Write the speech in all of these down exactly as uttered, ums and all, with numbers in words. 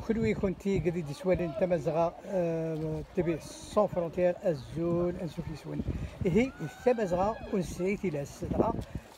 Kunwi kunti gad i-d-iswalin Tamazɣa, eh, T V Sans Frontières, azul, ansuf yes-wen. Ihi, Tamazɣa ur nesɛi tilas, dɣa,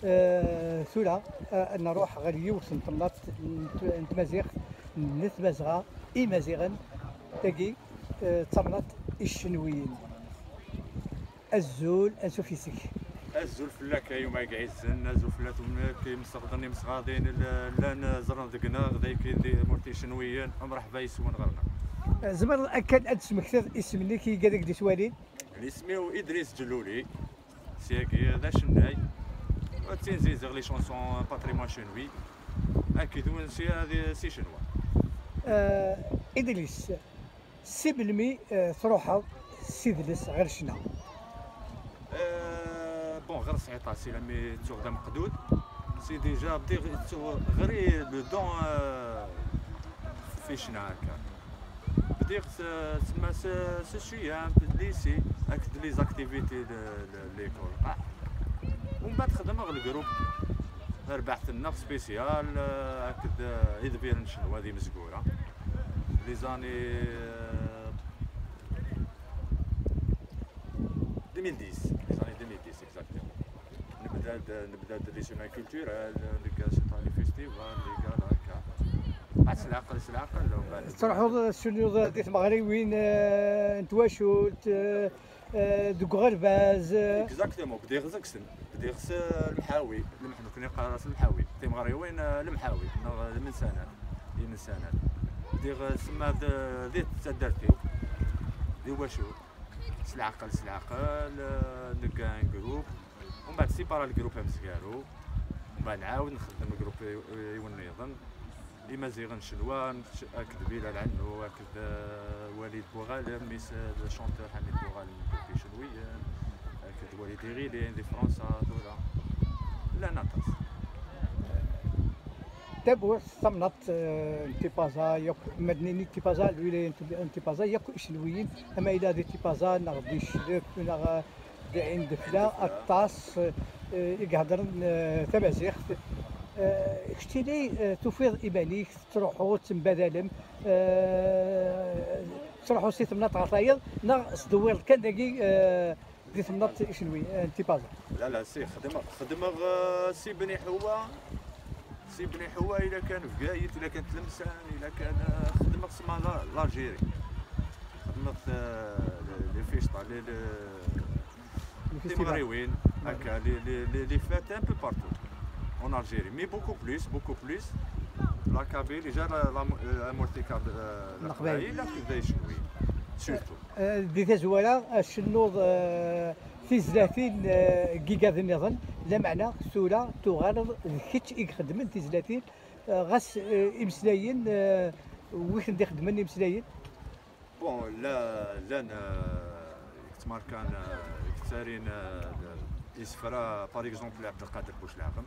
eh, tura, eh, ad nruḥ ɣer yiwet n temnaḍt n t-, n tmaziɣt, n At Tmazɣa, Imaziɣen, tagi, eh, d tamnaḍt icenwiyen. Azul, ansuf yes-k. Azul fell-ak ay umag iɛizzen, azul fell-awen akk imseɣden imseɣden llan ẓerren deg-neɣ, d ayagi di tmurt icenwiyen, mreḥba yes-wen ɣer-neɣ. Eh, tzemreḍ akken ad d-tesmektiḍ isem-nnek i gad i-d-iswalin? Isem-iw Idris Ǧelluli, seg-agi d acennay, ttinziziɣ les chansons patrimoine chinois, akked win s, s icenwa. Eh, Idris, si melmi, eh, truḥeḍ s idles ɣer ccna? Eh, bon, ɣer sɛiṭa si lami ttuɣ d ameqdud. Si déjà bdiɣ ttuɣ ɣer-i le don, eh, fi ccna akka. Bdiɣ s, semma s, s cciyam, lycée, akked les activités de, de l'école. Ah. Umbeɛd xedmeɣ le groupe, tarbaɛt-nneɣ spécial, eh, akked, eh, idbiren n ccna d imezwura. Les années, euh, deux mille dix, les années deux mille dix, exactement. Nebda-d, nebda-d les semaines culturelles, negga s les festivals, les galas, akka. Mbeɛd s leɛqel, s leɛqel, mbeɛd. Truḥeḍ tcennuḍ di tmeɣriwin, eh, n twacult, eh, eh, deg uɣerbaz, eh. Exactement, bdiɣ deg-sen. Bdiɣ s, eh, lemḥawi, lemḥ-, nekni neqqar-as lemḥawi. Timeɣriwin, eh, lemḥawi, neɣ, eh, imensanen. Imensanen. Bdiɣ, eh, semma d, di taddart-iw, di wacu, s leɛqel, s leɛqel, eh, negga un groupe. Umbeɛd sipara le groupe amezgaru. Umbeɛd nɛawed nxeddem groupe i, i, iwen nniḍen. Imaziɣen cenwa, akked Bilal Annou, akked, eh, Walid Bouɣalem, mis, eh, le chanteur Ḥamid Bouɣalem n icenwiyen, akked Walid Iɣilin di Fransa, tura. Llan aṭas. Tawwurt, tamnaḍt, eh, n Tipaza yakk, ma d-nini Tipaza, lwilaya n Ti-, n Tipaza yakk icenwiyen, ama yella di Tipaza neɣ di Cclep, neɣ, eh, Dɣa anda tella aṭas, eh, i iheddren, eh, tamaziɣt. Eh, keččini, eh, tufiḍ iman-ik tettruḥuḍ, tembaddaleḍ, eh, tettruḥuḍ si temnaḍt ɣer tayeḍ, neɣ tettdewwireḍ kan dagi, eh, di temnaḍt icenwi, eh, n Tipaza? La, la, si, xedmeɣ, xedmeɣ, eh, si Bni Ḥewwa, Si Bni Ḥewwa, ila kan Bgayet, ila kan Tlemsan, ila kan, eh, xedmeɣ sma la, l'Algérie. Xedmeɣ, eh, les, les fêtes, les, les, les festivals. Timeɣriwin, akka, les, les, les, les fêtes un peu partout en Algérie. Mais beaucoup plus, beaucoup plus, la Kabylie, déjà la, la, euh, un multicab-, euh, Leqbayel. Leqbayel, la Kabylie, oui, surtout. Eh, di tazwara, eh, tcennuḍ, eh, tizlatin, eh, n yigad nniḍen, lameɛna tura tuɣaleḍ d kečč i ixeddmen tizlatin, eh, ɣas, eh, imeslayen, eh, wi ten-ixeddmen imeslayen? Bon, la, llan, eh, yettmarkan, eh, yettarin, eh, isefra, par exemple, Ɛebdelqader Buclaɣem.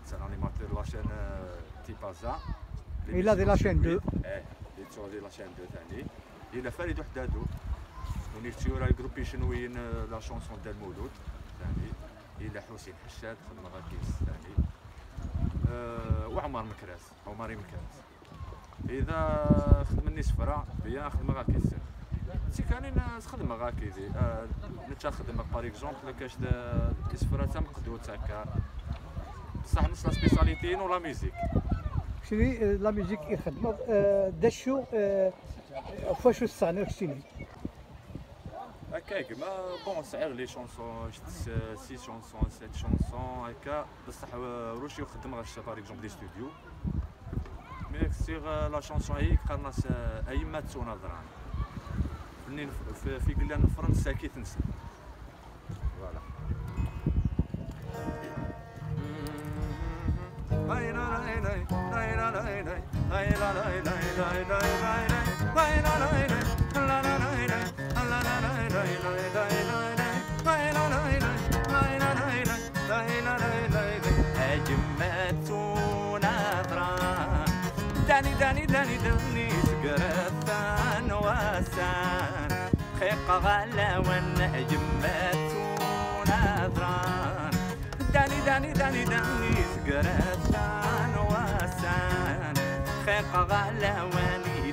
C'est un animateur de la chaîne, euh, Tipaza. Ila di la chaîne deux. Eh, ila di la chaîne deux tani. Ila Farid Uḥdadu. Win i yura i groupe icenwiyen, euh, la chanson Dda Lmulud tani. Ila Ḥusin Ḥaccad, xedmeɣ akkis tani. Euh, Ɛmar Mekras, Ɛmar Mekras. Ida xedmen isefra, bien xedmeɣ akkis. Tikanin, eh, xedmeɣ akkidi. Eh, netta xedmeɣ, par exemple, kac d, eh, isefra tameqdut akka. Bṣaḥ netta la spécialité-inu la musique. Keččini, eh, la musique i txeddmeḍ, eh, d acu, eh, ɣef wacu tesseɣniḍ keččini? Akka, gma, bon, sɛiɣ les chansons, s-, six chansons, sept chansons, akka, bṣaḥ, eh, ur uciɣ xeddmeɣ, par exemple, di studio. Mi ksiɣ, eh, la chanson-ayi, qqaren-as, eh, A yemma ttun aḍran. Fennin f-, f-, f igellan n Fransa ki tensen. Voilà. A yemma ttun aḍran. Dani, dani, dani, dani, seg rrefan wassan. Xiqqeɣ a lawan a yemma ttun aḍran. Dani, dani, dani, dani, seg rrefan wassan. Xiqqeɣ a lawan i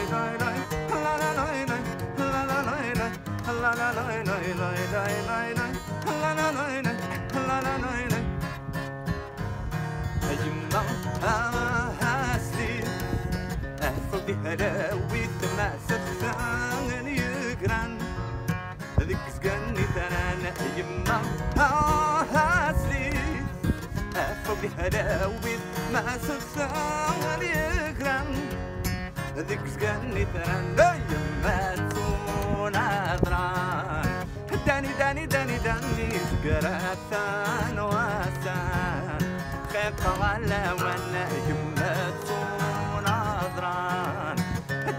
A yemma, ah, asli, afud i halawi tmasseft n yegran. Deg izgan itran a yemma, ah, asli, afud i halawi tmasseft n yegran. Deg izgan itran a yemma tun aḍran. Dani, dani, dani, dani, zegrat tan wasan. Xiqqa ɣ lawan yemma tun aḍran.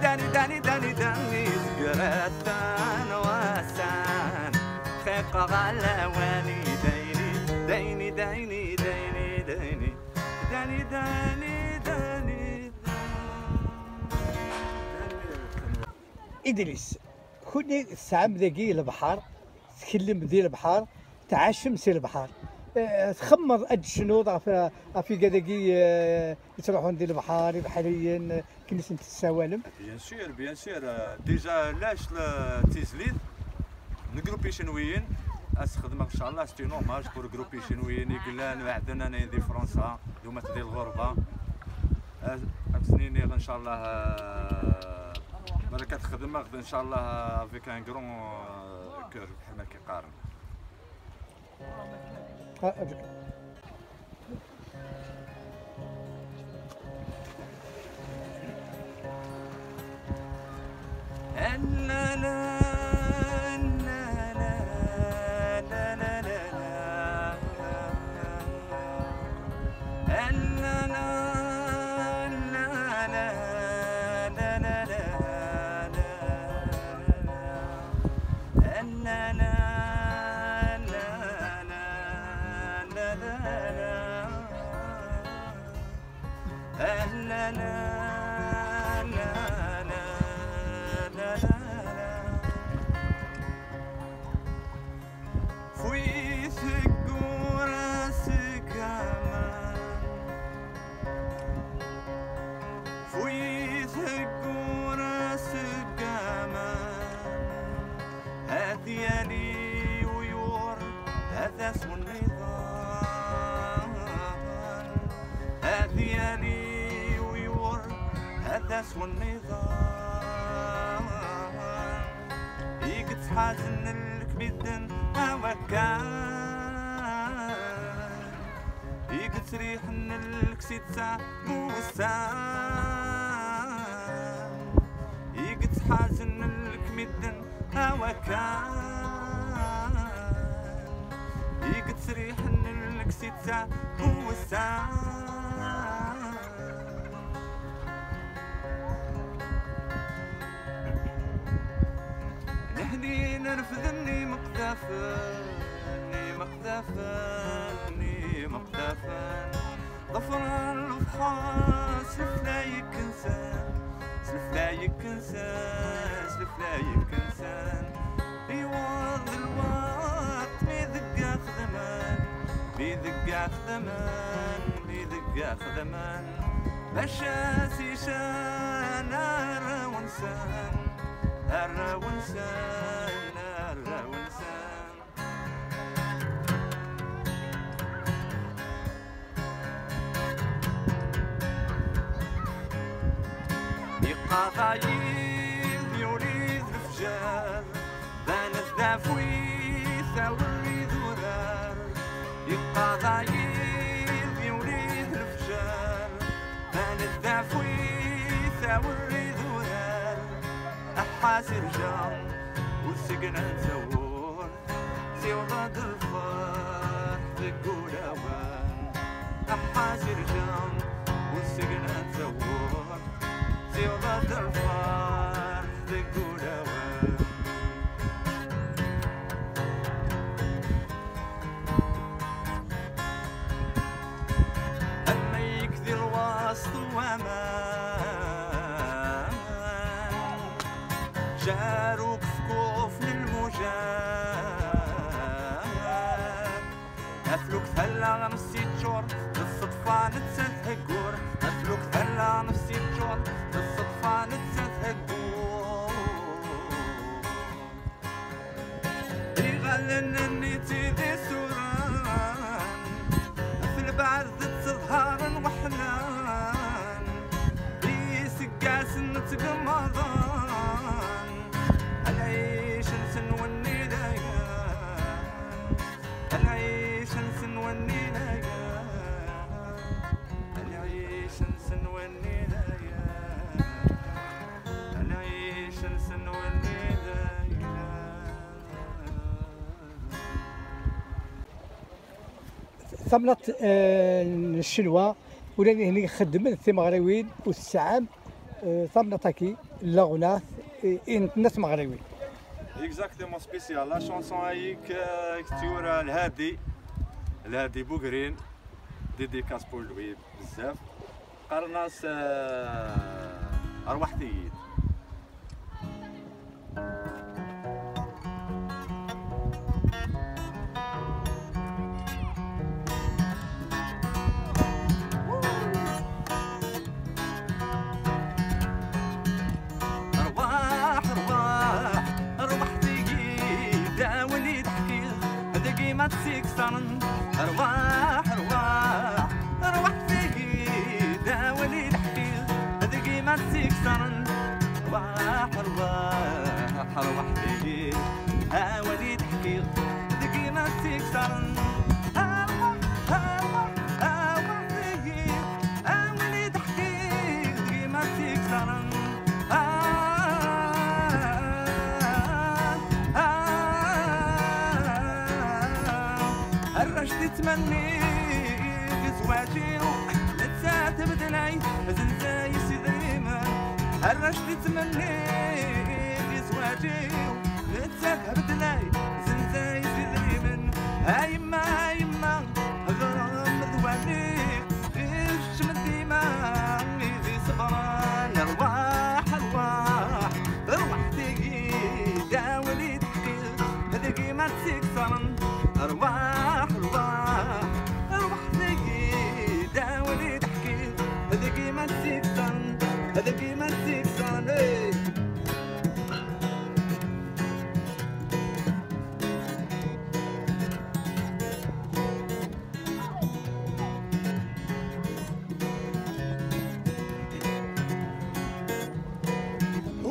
Dani, dani, dani, dani, zegrat tan wasan. Xiqqa ɣ lawan i dayni, dayni, dayni, dayni, dayni. Dani, dani, dani, dani. Idris, kunni tesɛam dagi lebḥer, tkellem di lebḥer, tɛacem si lebḥer. Eh, txemmeḍ ad tecnuḍ ɣef, ɣef igad-agi, eh, yettruḥun di lebḥer, ibeḥriyen, eh, akken i sen-tessawalem? Bien sûr, bien sûr. Eh, déjà, lac n tizlit n groupe icenwiyen, ad s-xedmeɣ, ncallah, c'est un hommage pour groupe icenwiyen i yellan weɛden-anen di Fransa, d umat di lɣerba. Ad, ad sen-iniɣ, ncallah, eh, balak ad t-xedmeɣ, ncallah, avec un grand, eh, cœur, akken i qqaren. Ah, avec Fuyt gur s-gaman, fuyt gur s-gaman, ad yali uywur ad as-wenniḍen, ad yali uywur ad as-wenniḍen. I yettḥazen lk midden a wakkan, i yettriḥen lk s-ittsa n wussan, i yettḥazen lk midden a wakkan, i yettriḥen lk s-ittsa n wussan. Nehni nerfed imeqdafen, imeqdafen, imeqdafen. Ḍefren lebḥer s leflay ikkensen, S leflayek-nsen, s leflayek-nsen, iwaḍ lweqt mi deg-a xedmen, mi deg-a xedmen, mi deg-a xedmen, bac a s-ican arraw-nsen, arraw-nsen, arraw-nsen. Iqqaḍ-ayi-d i ulid lefjer, banet d afwit a wer idurar. Iqqaḍ-ayi-d i ulid lefjer, banet d afwit a wer idurar. Aḥas irja ur segnan tawwurt, siwḍa-d lferḥ deg wulawen. Aḥas irja ur segnan tawwurt, siwḍa-d lferḥ deg wulawen. Amayk di lwasṭ waman, jar ukefkuf n lmujar. Afluk tala nnes iččur, d ṣṣeḍfa nettat theggur. Afluk tala nnes iččur, d ṣṣeḍfa nettat theggur. Iɣallen-nni ttid isuran, f lbeɛd ttḍharen weḥlan, iseggasen ttgemmaḍen, lɛic-nsen wenni d aya, lɛic-nsen wenni d aya, lɛic-nsen wenni d aya, lɛic-nsen wenni d aya. Tamnaḍt, eh, n Ccinwa, ula d ihni ixeddmen timeɣriwin u tesɛam, eh, tamnaḍt-agi, laɣnat, eh, i n tmeɣriwin. Exactement spécial. La chanson-ayi k-, k-tt-yura Lhadi, Lhadi Bugrin, dédicace pour lui, bezzaf. Qqaren-as, eh, Rwaḥt-iyi-d. Rwaḥ, rwaḥ, rwaḥt-iyi-d a wen-id-ḥkiɣ deg-i ma tt-iksaren. Rwaḥ, rwaḥ, rwaḥt-iyi-d a wen-id-ḥkiɣ deg-i ma tt-iksaren. Rwaḥ, rwaḥ, rwaḥt-iyi-d a wen-id-ḥkiɣ deg-i ma tt-iksaren. Rwaḥ, rwaḥ, rwaḥt-iyi-d a wen-id-ḥkiɣ deg-i ma tt-iksaren. Ah, ah, ah. Arrac di ttmenni di zwaǧ-iw, nettat tebdel-ay, tezzenz-ay s idrimen. Arrac di ttmenni di zwaǧ-iw, nettat tebdel-ay, tezzenz-ay s idrimen. A yemma, a yemma, ɣrem d walli, kečč m dima i d-iṣebren. Rwaḥ, rwaḥ, rwaḥt-iyi-d a wen-id-ḥkiɣ deg-i ma tt-iksaren. Rwaḥ, rwaḥ, rwaḥt-iyi-d a wen-id-ḥkiɣ deg-i ma tt-iksaren, deg-i ma tt-iksaren, eh.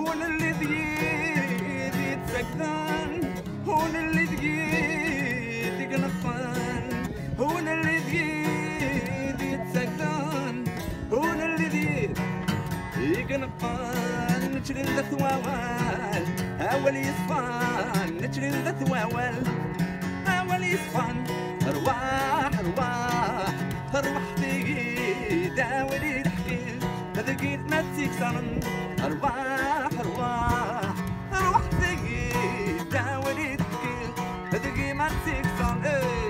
Ur nelli d yid i d-ittagden, ur nelli d yid i ineqqen, ur nelli d yid i d-ittagden, ur nelli d yid i ineqqen. Nettnin dat wawal, awal yeṣfan, nettnin dat wawal, awal yeṣfan. Rwaḥ, rwaḥ, rwaḥt-iyi-d a wen-id-ḥkiɣ deg-i ma tt-iksaren. Rwaḥ, rwaḥ, rwaḥt-iyi-d a wen-id-ḥkiɣ deg-i ma tt-iksaren. Hey!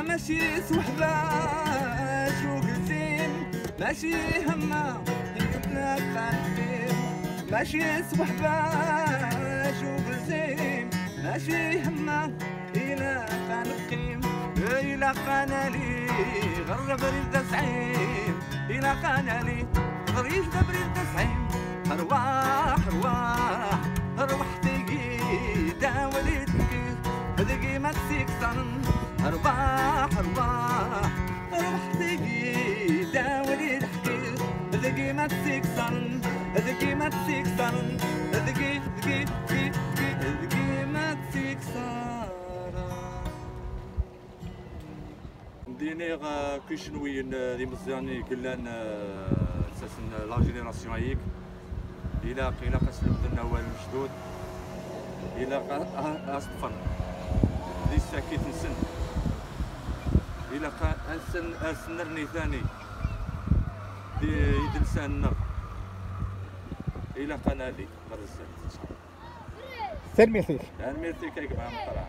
Maci s weḥda-c ugzim, maci hemma ilaq ad neqqim. Maci s weḥda-c ugzim, maci hemma ilaq ad neqqim. Ilaq ad nali ɣer ubrid asɛim, ilaq ad nali ɣer ubrid asɛim. Rwaḥ, rwaḥ, rwaḥ tigi d awal i d-ḥkiɣ, dagi ma tt-sikṣaren. Rwaḥ, rwaḥ, rwaḥ tigi d awal i d-ḥkiɣ, dagi ma tt-sikṣaren, dagi ma tt-sikṣaren, dagi, dagi, dagi, dagi, dagi ma tt-sikṣaren. Ad iniɣ, eh, kul icenwiyen, eh, d imeẓyanen i yellan, eh, s asen, eh, la génération-agi. Ilaq, ilaq ad slemden awal n lejdud. Ilaq a, a, ad s-ṭṭfen di tsakit-nsen. Ilaq a, ad sen, ad sen-nerni tani di idelsan-nneɣ. Ilaq ad nali ɣer zdat. Tanemmirt-ik. Tanemmirt-ik a gma ameqqran.